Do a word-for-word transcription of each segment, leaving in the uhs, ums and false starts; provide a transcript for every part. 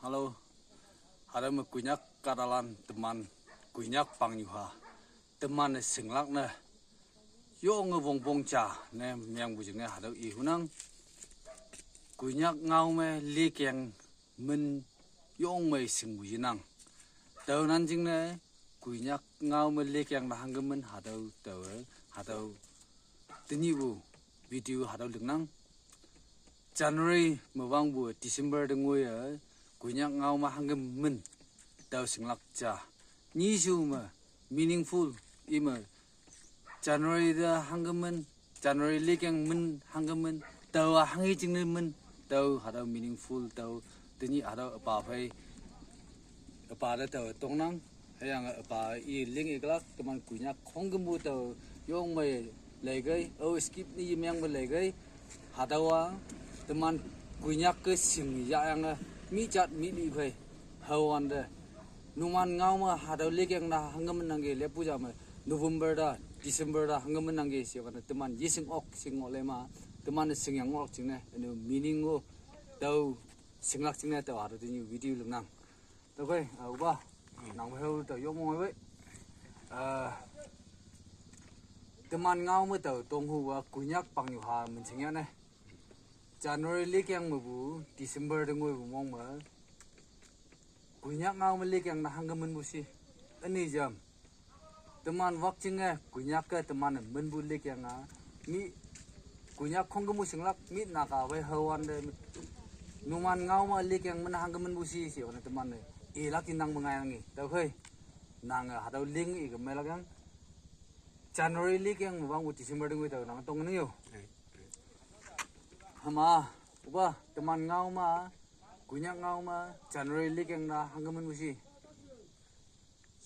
Hello. Hatüo me Konyak kahtalan teman, Konyak pangnyu ha. Teman-e shinglak ne. Yonge wongpong ja ne mengpu jingne hatüo i hunang. Konyak ngao me lekeng min yong mei shingpu yenang. Tao nan jingne, Konyak ngao me lekeng ne hangke min hatüo tao, hatüo tenyihpu video hatüo lingnang. January me wangpu December te ngoi-e, Konyak ngao me hangke min tao shinglak ja. Nyishu me meaningful, ime January te hangke min, January lekeng min hangke min, tao-a hanghe jingne min, tao hatüo meaningful, tao tenyih hatüo üpa phei, üpa te tao tongnang. Hüyange üpa i ling iklak, teman Konyak khongkümpu tao yong mei leikei, o skip ni yemeng me leikei. Hatüowa, teman Konyak ke shing yahyange, mi jat mi li phei, hawante. Numan ngao me hatüo lekeng ne hangke min nangke leppu ja me, November te, December te hangke min nangke she wante teman yeshing ok, shing ok le ma, teman-e shingyang ok jingne, üne meaning-o, tao shinglak jingne tao hatüo tenyih video lingnang. Tüokhei, a, üpa, nang hao tao yong mong wei. A, teman ngao me tao tonghu-a Konyak pangnyu ha min shingyah ne. January lekeng mepu, December te ngoipu mong me. Konyak ngao me lekeng ne hangke minpu shi. Üni jam. Teman wakjing-e, Konyak ke teman-e minpu lekeng-a. Mi, Konyak khongkümpu shinglak, mi Naga wei hawante. Numan ngao me lekeng min hangke minpu shi, she wante teman-e. Ilak jinang me ngaiyangki. Tüokhei. Nange hatüo ling ike meilak yang. January lekeng me wangpu December te ngoi tao nang tong ne yo. Hüma, üpa, teman ngao me, Konyak ngao me, January lekeng ne hangke minpu shi.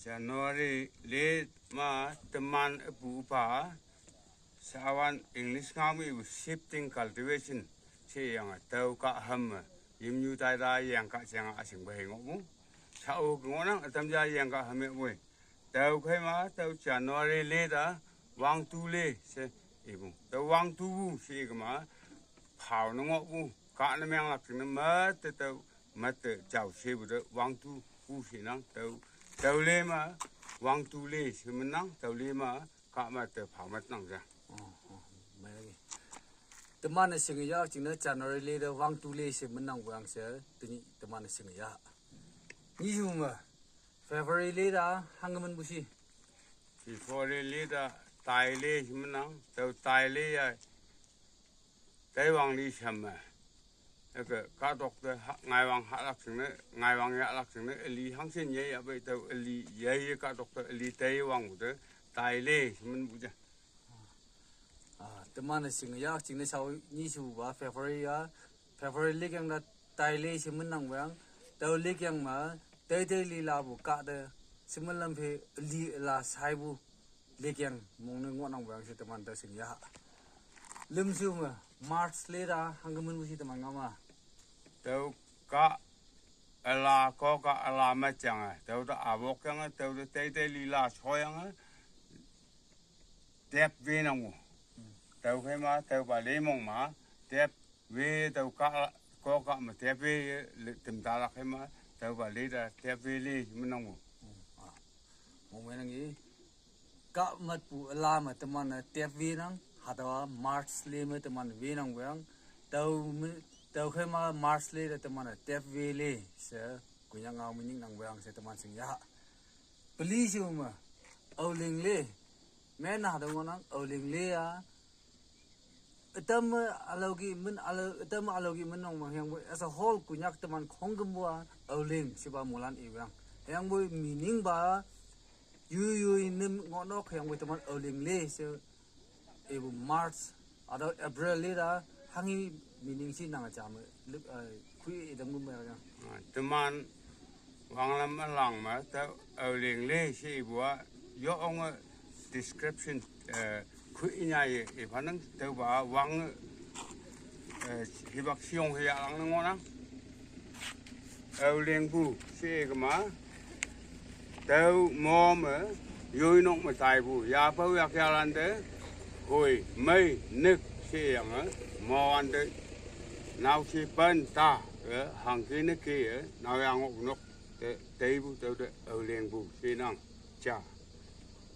January le ma teman üpu üpa, sawan English ngao me shifting cultivation, sheyange tao kah hame, yimnyu taita yeng kah jeng üshing pei ngohpu. Shao ngohnang ütam ja yeng kah hame poi. Tüokhei ma tüo January le te, wangtu le she ipu. Tüo wangtupu she ikema, phao ne ngohpu, kah ne menglak jingne mette tüo, mette jao shepu te wangtupu shenang tüo. Tüo le ma, wangtu le she minnang, tüo le ma, kah mette phao mat nang ja. Teman-e shinge yah jingne January le te wangtu le she minnang wang she, tenyih teman-e shinge yah. Nyishu me, February le te hangke minpu shi. February le te tai le she minnang, tüo tai le ya, taiwang li shamme. Hüke kahtok te ha, ngaiwang hahlak jingne, ngaiwang yahlak jingne, üli hangshin ye yahpei tüo üli ye ye kahtok te üli taiwangpu te, tai le she minpu ja. A, teman-e shinge yah jingne shao nyishupa February-a, February lekeng te tai le she minnang wang, tüo lekeng me, teitei lilapu kah te, she min lam phe li la shaipu, lekeng mong ne ngohnang wang she teman tüo shinge yah. Lümshu me, March le te hangke minpu shi teman ngao me. Tüo kah üla, ko kah üla me jange, tüo te awok yange, tüo te teitei lila shoyange, tep we nangpu. Tüokhei ma, tüopa le mong ma, tep we tüo kah, ko kah me tep we le, temtalak khei ma, tüopa le te tep we le she minnangpu. Mong me nang i. Kah matpu üla me teman-e tep we nang, hatüowa March le me teman we nang wang. Tüo me, tüokhei ma March le te teman-e tep we le she, Konyak ngao me nyiknang wang she teman shinge yah. Peli shu me, Aoling le, men hatüo ngohnang Aoling le ya, ütam me ülao ki min, ülao, ütam me ülao ki min nang mang hüyangpoi as a whole Konyak teman khongkümpu-a Aoling shepa moilan iwang. Hüyangpoi meaning pa, yoi yoi nem ngohnok hüyangpoi teman Aoling le she, ipu March, hatüo April le te, hanghe meaning shi nange jame, lüp, eh, khui itam pu me ya. A, teman wanglam ülang me, tüo Aoling le she ipu-a, yonge description, eh, khui nya ye, iphanang tüopa wang, eh, hipak shiyong he yahlang ne ngohnang. Aolingpu she ikema, tüo mo me, yoi nok me taipu, yapao yakyalan te, hoi, mei, nik sheyange, mowan te, naoshe pen ta, Hangke ne ke, naoyang ok nok, te, teibu, teu de, aolengbu, sinang, ja.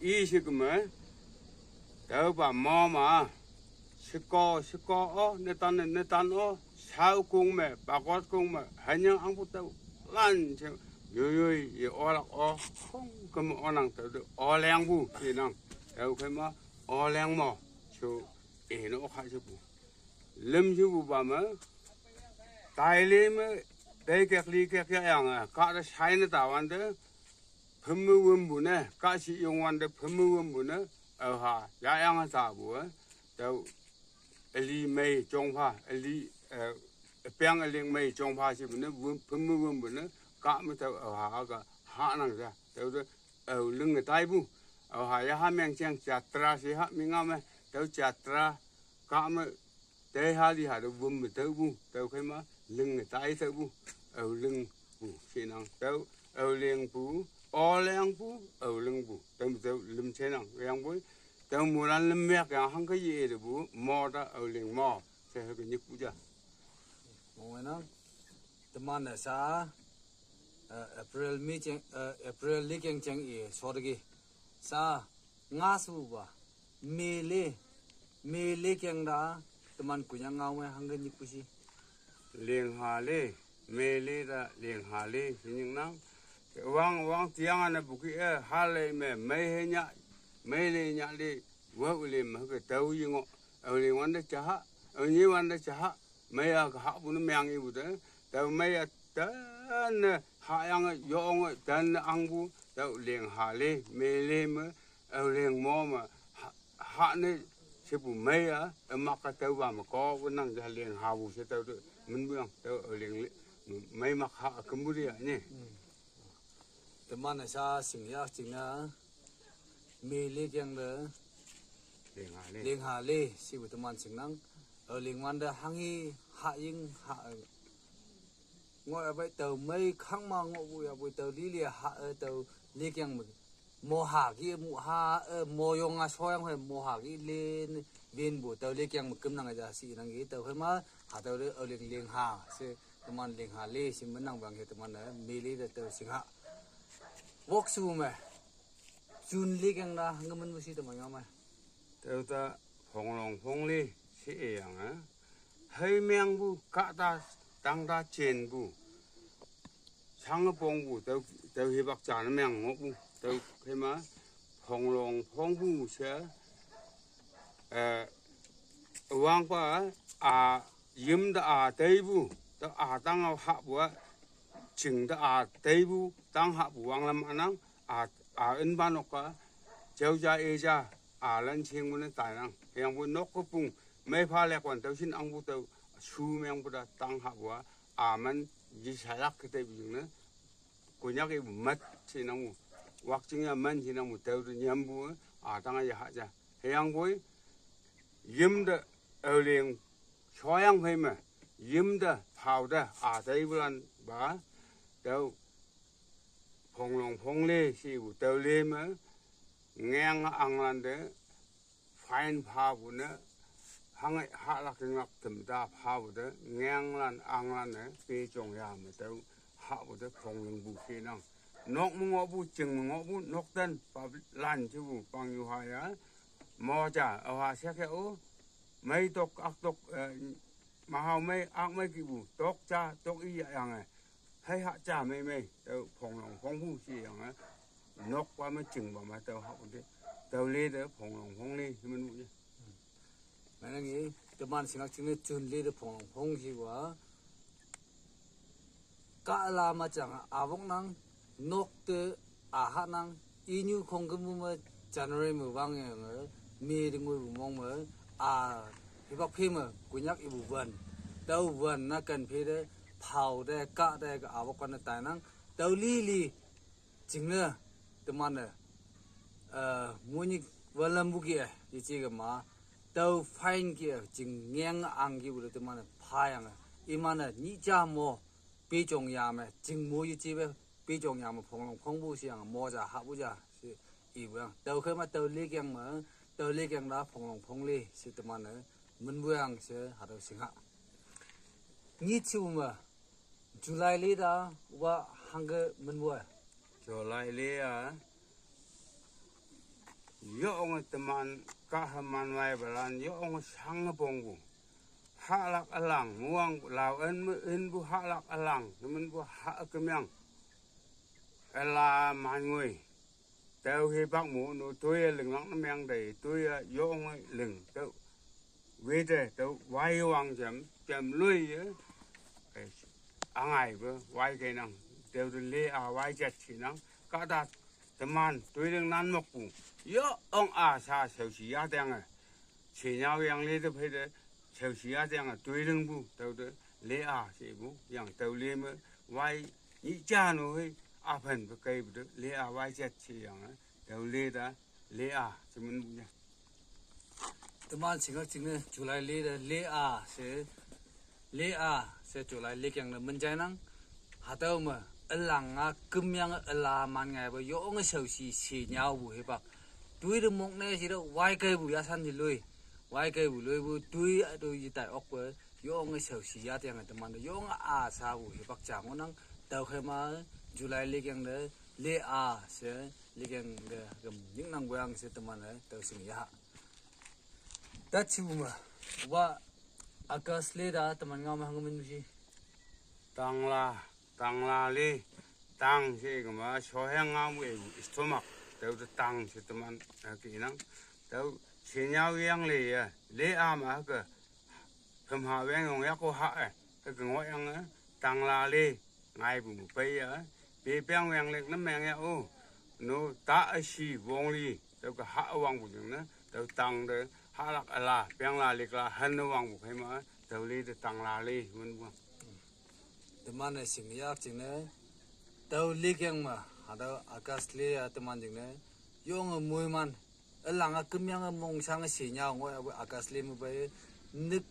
I sikme, teu ba moma, siko, siko o, netan, netan o, sao kung me, bakot kung me, hanyang angbu teu, lan, se, yoyoi, ye olak o, kung, kem onang, teu de, olengbu, sinang, teu kema, oleng mo, su, e no, okha sibu. Lem sibu ba me, taile me, dei kek li kek ya yang, ka de sai ne ta wan de, phemme wembu ne, ka si yong wan de phemme wembu ne, aoha, ya yang ta bu, teu, eli mei chongpha, eli, eh, piang eli mei chongpha sibu ne, wem, phemme wembu ne, ka me teu, aoha, ka, ha nang ja, teu de, aoling taibu, aoha, ya ha meng cheng, chatra si ha, mi nga me, teu chatra, ka me, tei ha li ha de wem me teu bu, teu kema, ling tai teu bu, aoleng bu, sinang teu, aoleng bu, oleng bu, aoleng bu, teu me teu lem sinang, yang boi, teu mulan lem mek yang hangke ye de bu, mo da aoleng mo, se he ke nyik bu ja. Mong enang, teman da sa, eh, April mi cheng, eh, April li keng cheng i, so de ki. Sa, nga su ba, mele, mele keng da, teman kunya ngau me hangke nyik pusi. Lengha le, mele da, lengha le, sinying nang. Wang, wang tiang ana buki e, hale me, mei he nya, mei le nya le, wa ule me ke tau yingo, aoleng wan de chaha, aonyi wan de chaha, mei a ka ha bu ne meang i bu de, teu mei a tan ha yang yong tan angbu, teu lengha le, mele me, aoleng mo me, ha, ha ne, sibu mei a, emak ka teu ba me ko, wenang ja lengha bu se teu de, men bu yang, teu aoleng le, mei mak ha kembu dia ne. Teman sa sing ya, sing na, mele keng de, lengha le. Lengha le, sibu teman sing nang, aoleng wan de hanghi, ha ying, ha, Ngo abai tau mei khang ma ngo bu ya bu tau li li ha, eh, tau li kiang mu. Mo ha ki mu ha, eh, mo yong a so yang hoi mo ha ki len, bin bu tau li kiang mu kem nang ja si nang ki tau hoi ma, ha tau de, eh, ling ling ha, se teman ling ha le, si menang bang he teman, eh, mele de tau sing ha. Wok su me. Jun li kiang da, ngemen bu si teman ya me. Teu ta, phong long phong le, si e yang, eh. Hei meng bu, ka ta, tang ta chen bu. Sang pong bu, teu, teu hi bak chan meng ngo bu, teu khe ma, phong long phong bu se, eh, wang pa, a, yim da a tei bu, teu a tang a ha bu a, ching da a tei bu, tang ha bu wang lam anang, a, a in ba nok ka, cheu ja e ja, a lan ching bu ne tai nang, yang bu nok ko pung, mei pha lek wan teu sin ang bu teu, su meng bu da tang ha bu a, a man, ji sa lak ke tei bu jing ne, Konyak i bu mat si nang u. Wak ching ya man si nang u teu de nyam bu, a tang ya ha ja. Heyang boi, yim de, eh, ling, soyang phei me, yim de, phao de, a tei bu lan ba, teu, phong long phong le, si bu teu le me, ngeng ang lan de, fine pha bu ne, hang ha lak ngak tem da pha bu de, ngeng lan ang lan ne, pe chong ya me teu, ha bu de, phong long bu si nang. Nok mu ngo bu, ching mu ngo bu, nok ten, pa lan chi bu, pang yu ha ya. Mo cha, a ha se ke u. Mei tok, ak tok, eh, ma hao mei, ak mei ki bu. Tok cha, tok i ya yang eh. Hei ha cha mei mei, teu phong long phong bu si yang eh. Nok pa me ching ba ma teu ha bu de. Teu le de phong long phong le, si men bu ye. Nang i, teman singak ching ne chun le de phong long phong si wa. Ka la ma chang a wok nang, nok te a ha nang, i nyu khong ke mu me January me wang ye nge, me de ngui bu mong me, a, hi bak phe me, Konyak i bu wan. Tau wan na kan phe de, phao de, ka de, ka a wok kan de tai nang, tau li li, ching ne, teman ne, eh, mu ni wa lam bu ki eh, i chi ke ma, tau fine ki eh, ching ngeng ang ki bu de teman ne, pha yang eh, i man ne, ni cha mo, pe chong ya me, ching mo yu chi be, pe chong ya me phong long phong bu si yang mo ja ha bu ja, si i bu yang. Tau khe ma tau le kiang me, tau le kiang da phong long phong le, si teman ne, men bu yang si, ha tau sing ha. Ni chi bu me, July le da wa hangge menwa. July le a. Yonge teman kahe manwai balan yonge sange pongbu. Halak alang muang lau en me en bu halak alang temen bu ha kemiang. Ela manngoi. Tau he bak mu no tui a ling lang na meng dai tui a yong ling tau. Wei de tau wai wang jam jam lui ye. Angai be wai ke nang tau de le a wai jat chi nang ka da teman tui ling nan mok pu. Yo ong a sa sau si ya deng a. Chi nyau yang le de pei de sau si ya deng a tui ling bu tau de le a si bu yang tau le me wai ni ja no he a pen be kai bu de le a wai jat chi yang a. Tau le da le a si men bu ya. Teman singak sing ne July le da le a se le a se July le kyang ne men jai nang. Hatau me elang a kem yang ela man ngai ba yong a sau si si nyau bu he bak. Tui de mok ne si de wai kai bu ya san di lui. Wai kai bu lui bu tui a tui yi tai ok ba yong a sau si ya tiang a teman de yong a sa bu he bak chang nang. Tau he ma July le kyang de le a se le kyang de gem ning nang bu yang se teman de tau sing ya. Tat si bu ma wa August le da teman ngau ma hang men si. Tang la tang la le tang si kema so hang ngau mu e stomach tau de tang si teman a ki nang tau si nyau yang le ya le a ma ke. Kem ha weng yong ya ko ha e ke ngo yang e tang la le ngai bu mu pei ya. Pe peng weng lek na meng ya o. No ta a si wong li tau ka ha wang bu jeng na tau tang de ha lak a la peng la lek la han na wang bu kai ma tau le de tang la le men bu. Teman ne sing yak jing ne tau le kyang ma ha tau August le a teman jing ne yong a mui man. Elang a kem yang a mong sang a si nyau ngoi a August le mu bai nik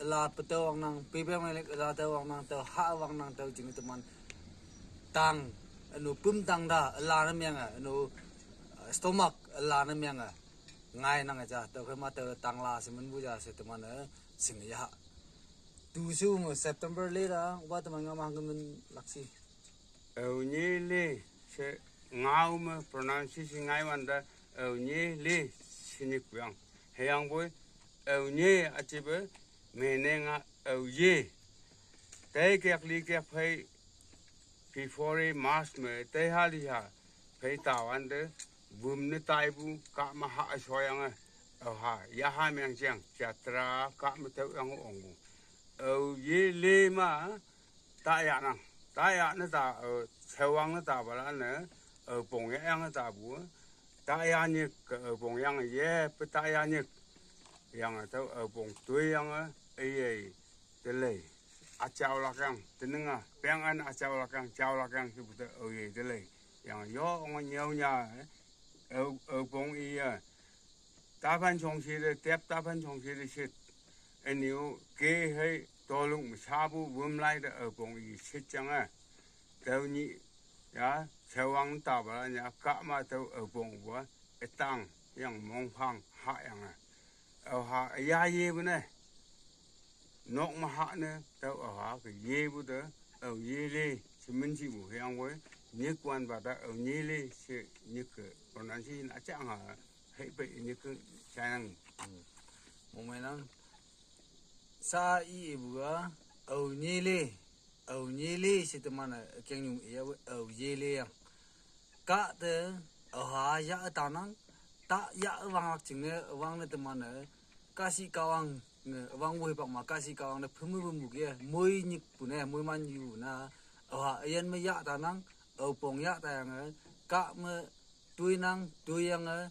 ela petau wang nang pe peng le ela tau wang nang tau ha wang nang tau jing teman. Tang anu pum tang da ela na meng a anu stomach ela na meng a ngai nang a ja tau ke ma tau tang la se men bu ja se teman a sing ya. Tu su mo September le da wa teman ngau ma hang men lak si. Au nye le se ngau me pronunciation ngai wan da au nye le sinik yang. He yang boi au nye a chi be me ne nga au ye. Tai kek li kek phei February March me tai ha li ha phei ta wan de bum ne tai bu ka ma ha a so yang a. Au ha ya ha meng chiang cha tra ka ma tau yang ong bu. Au ye le ma ta ya nang ta ya ne ta au chewang ne ta ba la ne au pong ya yang ne ta bu ta ya nyik ke au pong yang ye pe ta ya nyik yang a tau au pong tui yang a e ye te lei a chau lak yang te ning a peng an a chau lak yang chau lak yang si bu te au ye te lei yang yo ong nyau nya au au pong i ya. Ta phan chong si de tep ta phan chong si de sit. Eniu ke hei tolung ma sa bu wum lai de au pong i sit chang a. Tau ni ya chewang ta ba la nya ka ma tau au pong bu a. E tang yang mong phang ha yang a. Au ha ya ye bu ne. Nok ma ha ne tau au ha ke ye bu de au ye le si men si bu yang bu. Nyik wan ba da au nye le si nyik ke pronunciation a chang ha. Hei pe nyik ke chang. Mo mai nang sa i e bu a au nye le au nye le si teman a kyang nyum e au ye le yang. Ka te au ha ya ta nang ta ya wang lak ching ne wang ne teman a ka si ka wang ne wang woi pak ma ka si ka wang ne phum bu mu ke moi nyik pu ne moi man yu na au ha yan me ya ta nang au pong ya ta yang ka me tui nang tui yang a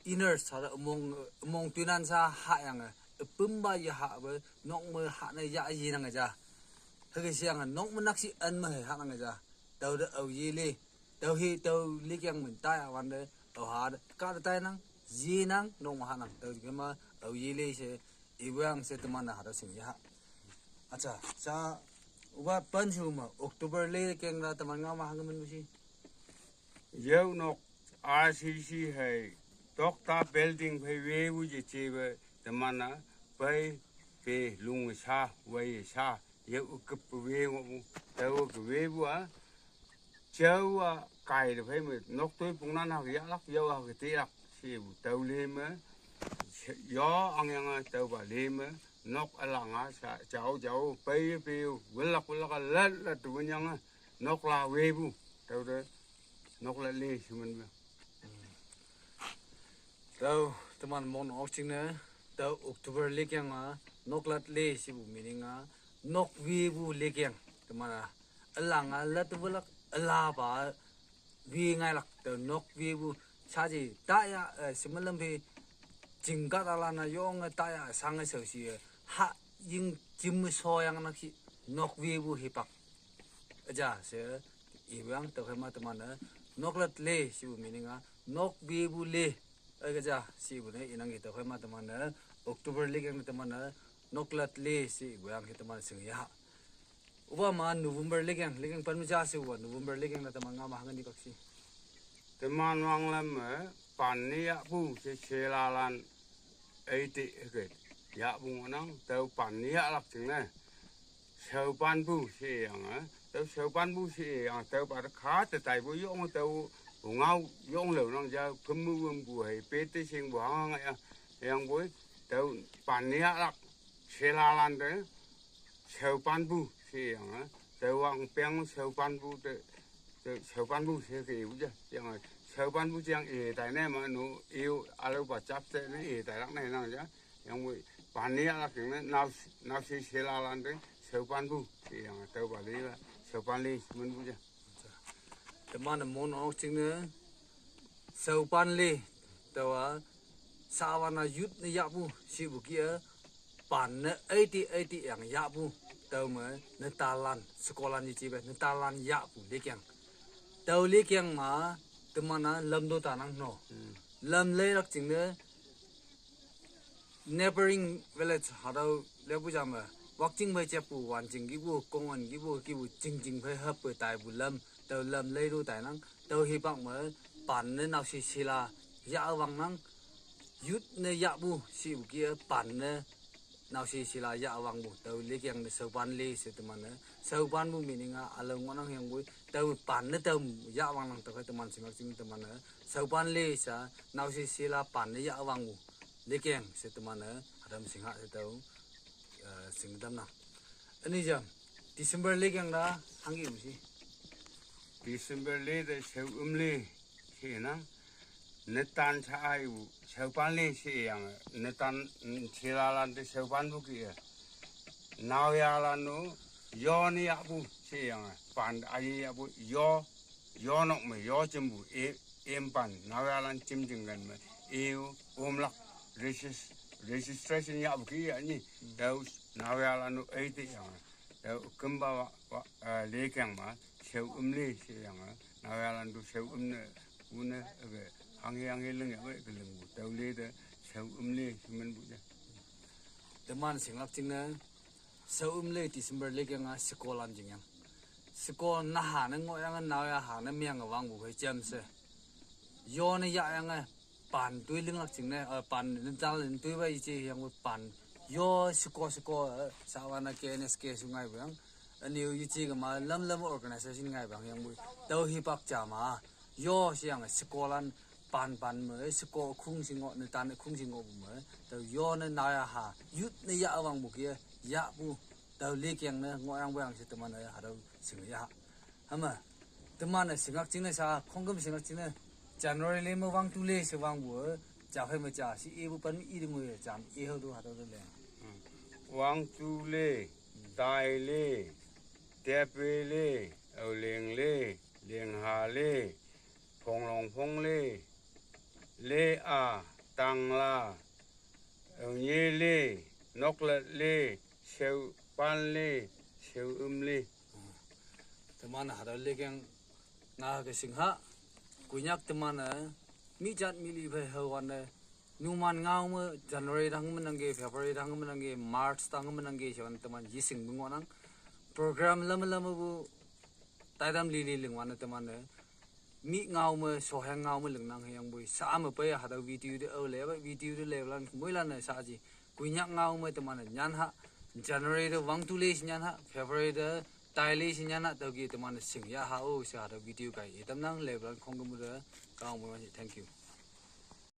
inner sa da mong mong tui nan sa ha yang a pum ba ya ha ba nok me ha ne ya yi nang ja. He ke siang a nok me nak si an me ha nang ja. Tau de au ye le tau he tau le kyang men tai a wan de au ha de ka de tai nang ye nang nok me ha nang tau ke ma au ye le se i wang se teman na ha da sing ya. Acha sa wa pan su ma October le kyang da teman ngau ma hang men bu si. Yau nok R C C hei tokta building phei we bu je che be teman a pai pe lung sa wai sa Yau ke we ngo bu, tau ke we bu a, chau a kai de phai me, nok tui pung nan ha ya lak, yau ha ke ti lak, si bu tau le me, yo ang yang a tau ba le me, nok alang a sa, chau chau, pai pe, welak welak a lat lat tu yang a, nok la we bu, tau de, nok la le si men bu. Tau, teman mon ok ching ne, tau October le kyang a, nok lat le si bu meaning a, nok we bu le kyang, teman a, alang a lat welak, ala ba, we ngai lak, tau nok we bu, sa ji, ta ya, eh, si malam pe, jing ka ta la na yong, ta ya, sang a sau si, ha, ying jim so yang nak si, nok we bu hipak. Aja, se, i wang, tau khai ma teman ne, nok lat le, si bu meaning a, nok we bu le, Oi, ka ja, si bu ne, inang kita khoi ma teman ne, October le kyang teman ne, nok lat le si bu yang kita teman sing ya. Uba ma November le kyang, le kyang pan mu ja si uba November le kyang na teman nga ma hangan di kaksi. Teman wang lam, eh, pan ni ya bu, si chela lan, eh, ti, eh, ke. Ya bu ngonang, tau pan ni ya lak sing ne. Sau pan bu si yang, eh. Tau sau pan bu si yang, tau par kha te tai bu yong tau bu ngau yong lo nang ja, kum mu wum bu hai, pe te sing bu hang ya, yang bu, tau pan ni ya lak, chela lan te, sau pan bu si yang, eh. Tau wang peng sau pan bu te, te sau pan bu si ke u ja, yang, eh. Sau pan bu yang e tai ne ma nu, iu alu ba chap te ne, e tai lak ne nang ja. Yang wei, pan ni ya la king ne, nau, nau si si la lan de, sau pan bu, si yang tau ba li la, sau pan li, men bu ja. Teman ne mon ok ching ne, sau pan li, tau a, sa wa na yut ne ya bu, si bu kia, pan ne, eighty, eighty yang ya bu, tau me, ne ta lan, sekolah ni chi be, ne ta lan ya bu, le kyang. Tau le kyang ma, teman na, lam do ta nang no. Hmm. Lam le lak ching ne, neighboring village hatau le bu jam, eh, wakching phai chep bu, wanching ki bu, kongwan ki bu, ki bu, ching ching phai hap phai tai bu lam, tau lam lei lu tai nang, tau hi pak me, pan ne nau si si la, ya wang nang, yut ne ya bu, si bu ki, eh, pan ne, nau si si la, ya wang bu, tau le kyang ne sau pan le se teman ne, sau pan bu meaning a, alau ngonang yang bu, tau pan ne tau ya wang nang tau khai teman sing ak sing teman ne, sau pan le sa, nau si si la pan ne ya wang bu. Le kyang se teman ne, hadam sing ha se tau, eh, sing dam na. Ani jam, December le kyang da, hang i u si. December le de sau um le, si na. Ne tan cha ai u, sau pan le si yang, ne tan, mm, chela lan de sau pan bu ki ya. Nau ya lan nu, yo ni ya bu, si yang, pan ai ya bu, yo, yo nok me, yo chim bu, e, em pan, nau ya lan chim jing gan me, e u, um lak, regis-, registration ya bu ki ya ni, dau, nau ya lan nu, e te yang, dau, kum ba wa, wa, eh, le kyang ma, sau um le, si yang, eh, nau ya lan du sau um ne, u ne, eh, hang ye, hang ye leng ya, eh, ke leng bu, dau le de, sau um le, si men bu ja. Teman sing lak ching ne, sau um le December le kyang a, sekolah lan jing yang. Sekolah na ha ne ngo yang, nau ya ha ne miang wang bu hai jam se. Yo ne ya yang, eh, pan tui ling lak ching ne, eh, pan ne dal ne tui ba i chi yang bu pan. Yo sekolah sekolah, eh, sa wa na K N S K su ngai bu yang. Ani u i chi ka ma lam lam organization ngai bang yang bu. Tau hi pak cha ma. Yo si yang sekolah lan pan pan me, sekolah khung si ngo, ne tan khung si ngo bu me. Tau yo ne nau ya ha, yut ne ya wang bu ki, ya bu. Tau le kyang ne, ngo yang bu yang si teman ne, ha dau sing ya. Hama, teman ne sing ak ching ne sa, khong kam sing ak ching ne. January le me wang tu le se wang bu, cha phai me cha, si e bu pan i de ngui, jam e ho du ha dau le. Hmm. Wang tu le, tai le, te pe le, au leng le, leng ha le, phong long phong le, le a, tang la, au nye le, nok lat le, seu pan le, seu um le. Teman ha dau le kyang nga ke sing ha, kunyak teman, eh, mi jat mi li phai hau wan ne, numan ngau me January dang me nang ge, February dang me nang ge, March dang me nang ge, si wan teman yising bu ngo nang. Program lam lam bu, tai dam li li ling wan ne teman ne. Mi ngau me, so hang ngau me ling nang yang bu, sa me pa ya ha dau video de o le, ba video de le lan, mui lan ne sa ji. Kunyak ngau me teman ne, nyan ha, January te wangtu le shinyan ha, February te tai le shinyan ha, tüoki teman-e shingya ha-o she hatüo video kai itamnang. Level khongkümpu te Kahwang moiman shi, thank you.